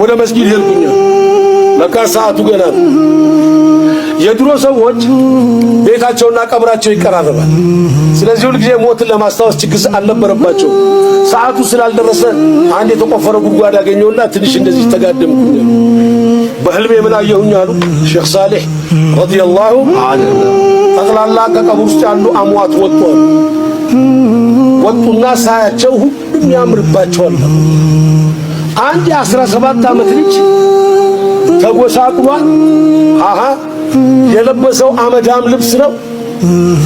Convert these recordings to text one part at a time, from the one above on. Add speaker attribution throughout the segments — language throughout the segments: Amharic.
Speaker 1: ወደ መስጊድ ሄድኩኝ። ለካ ሰዓቱ ገና ነው። የድሮ ሰዎች ቤታቸውና ቀብራቸው ይቀራረባል። ስለዚህ ሁልጊዜ ሞትን ለማስታወስ ችግር አልነበረባቸው። ሰዓቱ ስላልደረሰ አንድ የተቆፈረ ጉድጓድ አገኘውና ትንሽ እንደዚህ ተጋደምኩኝ። በህልሜ ምን አየሁኝ አሉ ሼኽ ሳሌሕ رضي الله عنه። ጠቅላላ ከቀብር ውስጥ ያሉ አሟት ወጡ አሉ። ወጡና ሳያቸው ሁሉም ያምርባቸዋል። አንድ የ17 ዓመት ልጅ ተጎሳቅሏል። አሃ የለበሰው አመዳም ልብስ ነው።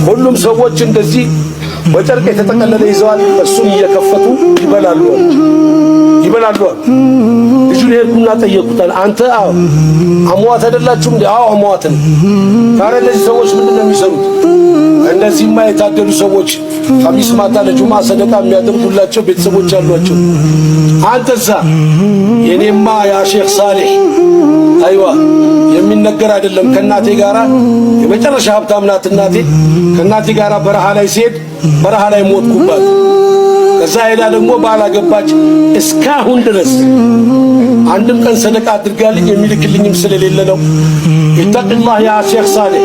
Speaker 1: ሁሉም ሰዎች እንደዚህ በጨርቅ የተጠቀለለ ይዘዋል። እሱን እየከፈቱ ይበላሉ ይበላሉ። ልጁን ሄድኩና ጠየቅኩታል። አንተ አዎ አሟት አይደላችሁም እንዴ? አዎ አሟት ነን። ታዲያ እነዚህ ሰዎች ምንድን ነው የሚሰሩት? እነዚህማ የታደሉ ሰዎች ኸሚስ ማታ ለጁማ ሰደቃ የሚያደርጉላቸው ቤተሰቦች አሏቸው። አንተሳ? የኔማ ያ ሼኽ ሳሌሕ أيوه የሚነገር አይደለም። ከእናቴ ጋራ የመጨረሻ ሀብታም ናት እናቴ። ከእናቴ ጋራ በረሃ ላይ ሲሄድ በረሃ ላይ ሞትኩባት። ከዛ ሄዳ ደግሞ ባላገባች እስካሁን ድረስ አንድም ቀን ሰደቃ አድርጋልኝ የሚልክልኝም ስለሌለ ነው። اتق الله يا ሼኽ ሳሌሕ፣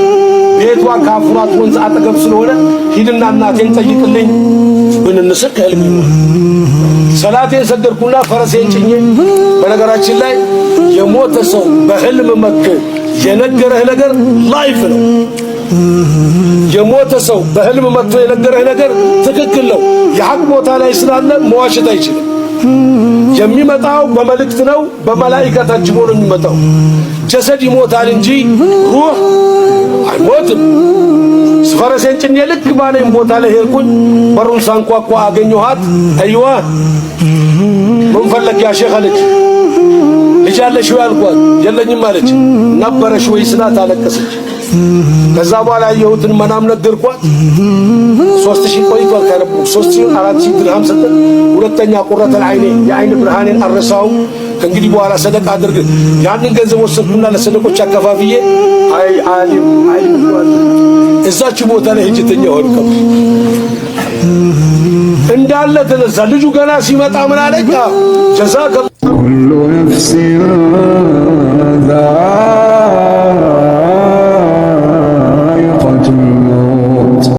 Speaker 1: ቤቷ ከአፉራት ወንዝ አጠገብ ስለሆነ ሂድና እናቴን ጠይቅልኝ። ብንንስቅ ከህልም ሰላቴን ሰገድኩና ፈረሴን ጭኜ። በነገራችን ላይ የሞተ ሰው በህልም መጥቶ የነገረህ ነገር live ነው። የሞተ ሰው በህልም መጥቶ የነገረህ ነገር ትክክል ነው። የሐቅ ቦታ ላይ ስላለ መዋሸት አይችልም። የሚመጣው በመልእክት ነው፣ በመላኢካ ታጅቦ ነው የሚመጣው። ጀሰድ ይሞታል እንጂ ሩህ አይሞትም። ፈረሴን ጭኜ ልክ ባለኝ ቦታ ላይ ሄድኩኝ። በሩን ሳንኳኳ አገኘኋት። أيوه ምን ፈለግ يا ሼኽ አለች። ልጅ አለሽ ወይ አልኳት። የለኝም አለች። ነበረሽ ወይ ስላት አለቀሰች። ከዛ በኋላ ያየሁትን መናም ነገርኳት። 3000 ቆይቷል ካረቡ 3000 4000 ድርሃም ሰጠን። ሁለተኛ قرة العين የአይን ብርሃኔን አልረሳውም። ከእንግዲህ በኋላ ሰደቃ አድርግ። ያንን ገንዘብ ወሰድኩና ለሰደቆች አከፋፍዬ አይ ዓሊም አይ እዛች ቦታ ላይ ሄጄ ተኛሁ። እንዳለ ተነሳ። ልጁ ገና ሲመጣ ምን አለኝ? جزاك
Speaker 2: كل نفس ذائقة